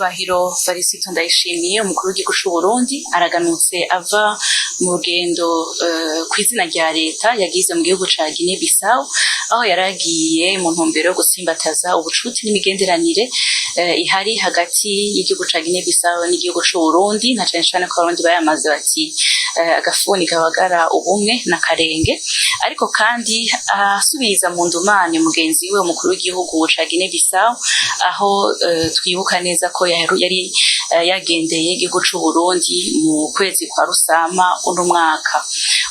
Nyenicubahiro Varisito Ndayishimiye, umukuru w'igihugu c'Uburundi, araganutse ava mu rugendo kw'izina rya leta yagize mu gihugu ca Guinea Bissau, aho yaragiye mu ntumbero yo gutsimbataza ubucuti n'imigenderanire ihari hagati y'igihugu ca Guinea Bissau n'igihugu c'Uburundi, na cane cane ko Abarundi bayamaze bati agafuni kabagara ubumwe na karenge. Ariko kandi asubiza mu ndumane mugenzi we umukuru w'igihugu ca Guinea Bissau, aho twibuka neza ko yari yagendeye igihugu c'Uburundi mu kwezi kwa Rusama uno mwaka.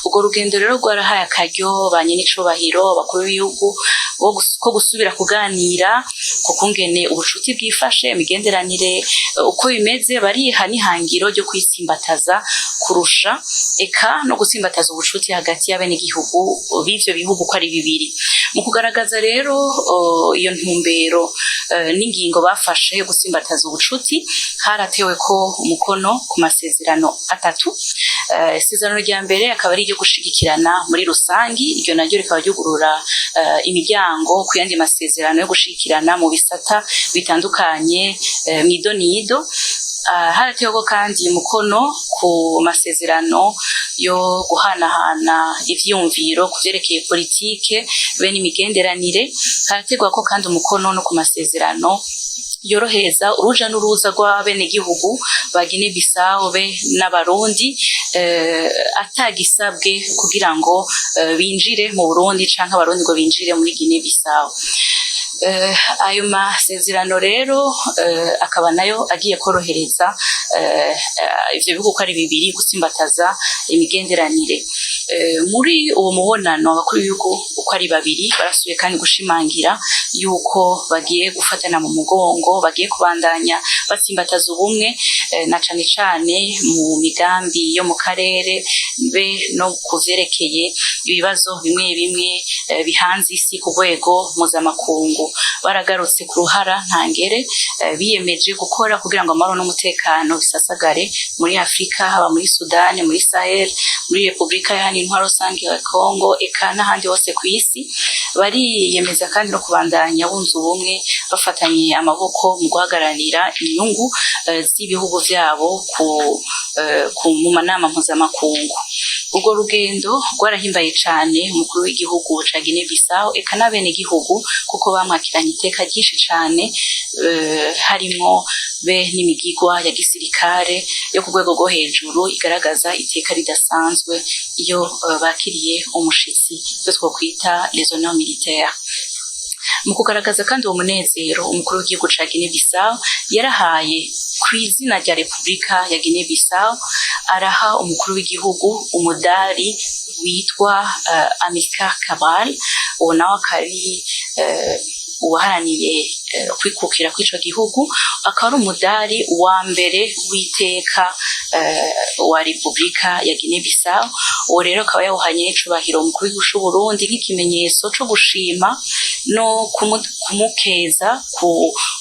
Urwo rugendo rero rwarahaye akaryo ba nyenicubahiro abakuru b'ibihugu ko gusubira kuganira ku kungene ubucuti bwifashe, imigenderanire uko bimeze, bariha n'ihangiro ryo kwitsimbataza kurusha, eka no gutsimbataza ubucuti hagati y'abenegihugu b'ivyo bihugu uko ari bibiri. Mu kugaragaza rero iyo ntumbero n'ingingo bafashe yo gutsimbataza ubucuti, haratewe ko umukono ku masezerano atatu. Isezerano rya mbere akaba ari iryo gushigikirana muri rusangi, iryo naryo rikaba ryugurura imiryango ku yandi masezerano yo gushigikirana mu bisata bitandukanye mw'idonido. Harateweko kandi umukono ku masezerano yo guhanahana ivyiyumviro ku vyerekeye politike be n'imigenderanire. Harategwako kandi umukono no ku masezerano yorohereza uruja n'uruza rw'abenegihugu ba Guinea Bissau be n'Abarundi atagisabwe kugira ngo binjire mu Burundi canke Abarundi ngo binjire muri Guinea Bissau. Ayo masezerano rero akaba nayo agiye korohereza ivyo bihugu uko ari bibiri gutsimbataza imigenderanire. Muri uwo mubonano, abakuru b'ibihugu uko ari babiri barasubiye kandi gushimangira yuko bagiye gufatana mu mugongo, bagiye kubandanya batsimbataza ubumwe, na cane cane mu migambi yo mu karere be no kuvyerekeye ibibazo bimwe bimwe bihanze isi ku rwego mpuzamakungu. Baragarutse ku ruhara ntangere biyemeje gukora kugira ngo amahoro n'umutekano bisasagare muri Afrika, haba muri Sudani, muri Sahel, muri Repubulika Iharanira Intwaro Rusange ya Congo, eka n'ahandi hose kw'isi. Bariyemeza kandi no kubandanya bunze ubumwe, bafatanye amaboko mu guhagararira inyungu z'ibihugu vyabo ku mu manama mpuzamakungu. Urwo rugendo rwarahimbaye cane umukuru w'igihugu ca Guinea Bissau eka n'abenegihugu, kuko bamwakiranye iteka ryinshi cane, harimwo be n'imigigwa ya gisirikare yo ku rwego rwo hejuru igaragaza iteka ridasanzwe iyo bakiriye umushitsi, ivyo twokwita les honneurs militaires. Mu kugaragaza kandi uwo munezero, umukuru w'igihugu ca Guinea Bissau yarahaye kw'izina rya Repubulika ya Guinea Bissau, araha umukuru w'igihugu umudari witwa Amilcar Cabral. Uwo nawe akaba ari uwaharaniye kwikukira kw'ico gihugu, akaba ari umudari wa mbere w'iteka wa Repubulika ya Guinea Bissau. Uwo rero akaba yawuhanye n'icubahiro umukuru w'igihugu c'Uburundi nk'ikimenyetso co gushima no kumukeza ku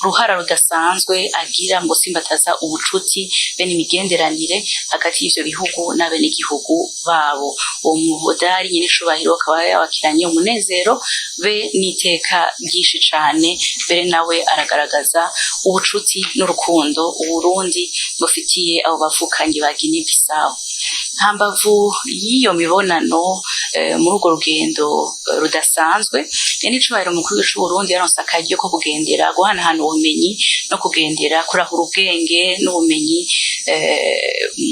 ruhara rudasanzwe agira mu gutsimbataza ubucuti be n'imigenderanire hagati y'ivyo bihugu n'abenegihugu babo. Uwo mudari nyen'icubahiro akaba yawakiranye umunezero be n'iteka ryinshi cane, mbere nawe aragaragaza ubucuti n'urukundo Uburundi bufitiye abo bavukanyi ba Guinea Bissau. Hambavu y'iyo mibonano, muri urwo rugendo rudasanzwe, nyen'icubahiro umukuru w'igihugu c'Uburundi yaronse akaryo ko kugendera guhanahana ubumenyi no kugendera kurahura ubwenge n'ubumenyi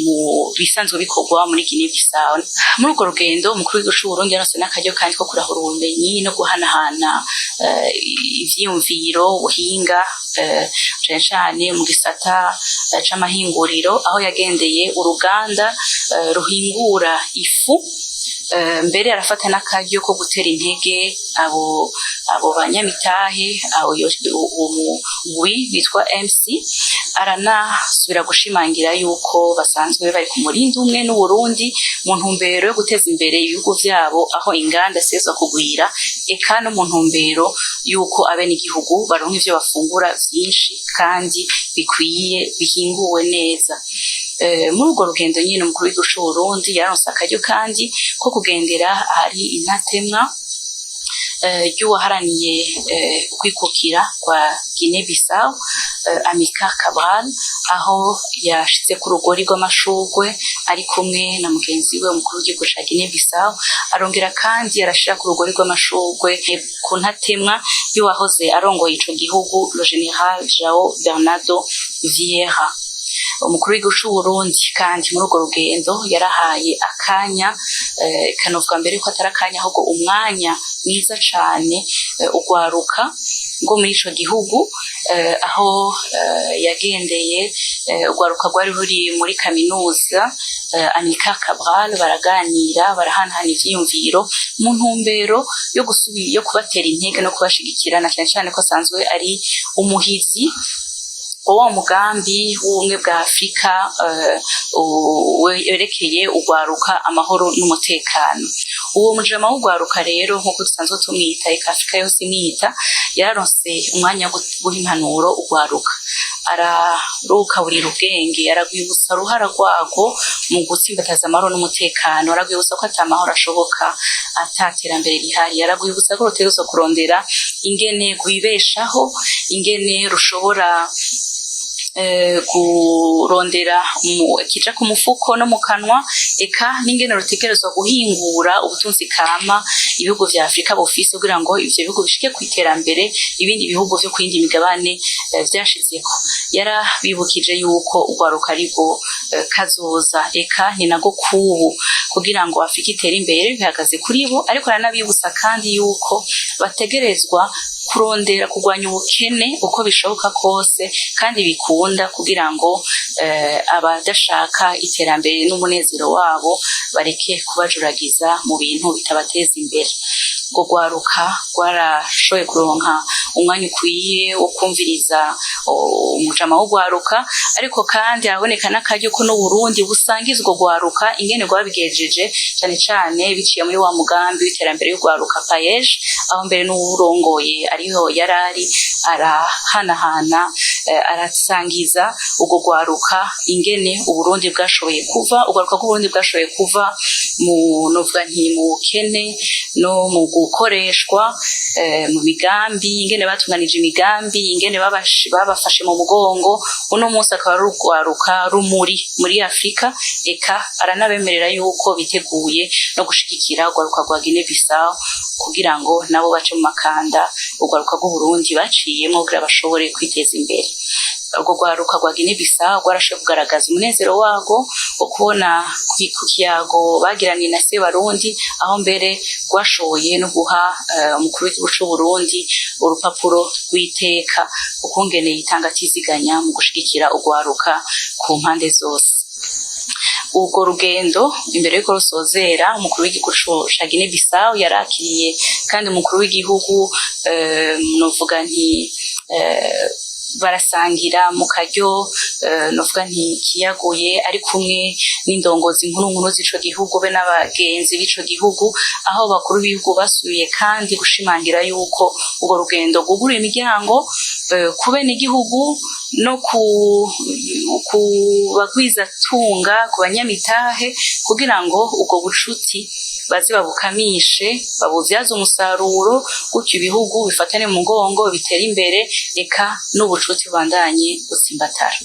mu bisanzwe bikorwa muri Guinea Bissau. Muri urwo rugendo, umukuru w'igihugu c'Uburundi yaronse n'akaryo kandi ko kurahura ubumenyi no guhanahana ivyiyumviro, ubuhinga, cane cane mu gisata c'amahinguriro, aho yagendeye uruganda ruhingura ifu. Mbere arafata n'akaryo ko gutera intege abo banyamitahe, abo umugwi witwa MC. Aranasubira gushimangira yuko basanzwe bari ku murindi umwe n'Uburundi mu ntumbero yo guteza imbere ibihugu vyabo, aho inganda zitegerezwa kugwira, eka no mu ntumbero yuko abenegihugu baronka ivyo bafungura vyinshi kandi bikwiye, bihinguwe neza. Muri urwo rugendo nyene, umukuru w'igihugu c'Uburundi yaronse akaryo kandi ko kugendera ahari intatemwa ry'uwaharaniye ukwikukira kwa Guinea Bissau. Amilcar Cabral, aho yashize ku rugori rw'amashurwe ari kumwe na mugenzi we umukuru w'igihugu ca Guinea Bissau. Arongera kandi arashira ku rugori rw'amashurwe ku ntatemwa y'uwahoze arongoye ico gihugu, le général João Bernardo Vieira. Umukuru w'igihugu c'Uburundi kandi muri urwo rugendo yarahaye akanya, kanovuga mbere ko atari akanya ahubwo umwanya mwiza cane, ugwaruka rwo muri ico gihugu, aho yagendeye ugwaruka rwari ruri muri kaminuza Amilcar Cabral, baraganira, barahanahana ivyiyumviro mu ntumbero yo kubatera intege no kubashigikira, na cane cane ko asanzwe ari umuhizi wa mugambi w'ubumwe bwa Afrika werekeye ugwaruka, amahoro n'umutekano. Uwo mujama w'ugwaruka rero, nk'uko dusanzwe tumwita, eka Afrika yose imwita, yararonse umwanya wo guha impanuro ugwaruka, ararukaburira ubwenge, aragwibutsa uruhara rwago mu gutsimbataza amahoro n'umutekano, aragwibutsa ko ata mahoro ashoboka ata terambere rihari, aragwibutsa ko rutegerezwa kurondera ingene rwibeshaho, ingene rushobora kurondera kija ku mufuko no mu kanwa, eka n'ingene rutegerezwa guhingura ubutunzi kama ibihugu vya Afrika bufise, kugira ngo ivyo bihugu bishike kw'iterambere ibindi bihugu vyo kuyindi migabane vyashitseko. Yarabibukije yuko urwaruka arirwo kazoza, eka ni nago kubu, kugira ngo Afrika itere imbere bihagaze kuri bo. Ariko aranabibutsa kandi yuko bategerezwa kurondera kurwanya ubukene uko bishoboka kose kandi bikunda, kugira ngo abadashaka iterambere n'umunezero wabo bareke kubajuragiza mu bintu bitabateza imbere. Urwo rwaruka rwarashoboye kuronka umwanya ukwiye wo kumviriza umujama w'urwaruka, ariko kandi haraboneka n'akaryo ko n'Uburundi busangiza urwo rwaruka ingene rwabigejeje, cane cane biciye muri wa mugambi w'iterambere y'urwaruka PAEEJ, aho mbere n'uwurongoye ariho yarari, arahanahana, arasangiza urwo rwaruka ingene Uburundi bwashoboye kuva, urwaruka rw'Uburundi bwashoboye kuva mu, novuga nti, mu bukene no mu gukoreshwa mu migambi, ingene batunganije imigambi, ingene babafashe mu mugongo, uno munsi akaba ari urwaruka rumuri muri Afrika. Eka aranabemerera yuko biteguye no gushigikira urwaruka rwa Guinea Bissau kugira ngo nabo bace mu makanda urwaruka rw'Uburundi baciyemwo, kugira bashobore kwiteza imbere. Urwo rwaruka rwa Guinea Bissau rwarashoboye kugaragaza umunezero warwo wo kubona ku kiyago bagiraniye na Sebarundi, aho mbere rwashoboye no guha umukuru w'igihugu c'Uburundi urupapuro rw'iteka ukungene yitanga atiziganya mu gushigikira urwaruka ku mpande zose. Urwo rugendo, imbere yuko rusozera, umukuru w'igihugu ca Guinea Bissau yarakiriye kandi umukuru w'igihugu, novuga nti barasangira mu karyo, novuga nti kiyaguye, ari kumwe n'indongozi nkuru nkuru z'ico gihugu be n'abagenzi b'ico gihugu, aho bakuru b'ibihugu basubiye kandi gushimangira yuko urwo rugendo rwuguruye imiryango ku benegihugu no ku bagwizatunga, ku banyamitahe, kugira ngo ubwo bucuti baze babukamishe, babuvyaze umusaruro, gutyo ibihugu bifatane mu mugongo, bitere imbere, eka n'ubucuti bubandanye butsimbatara.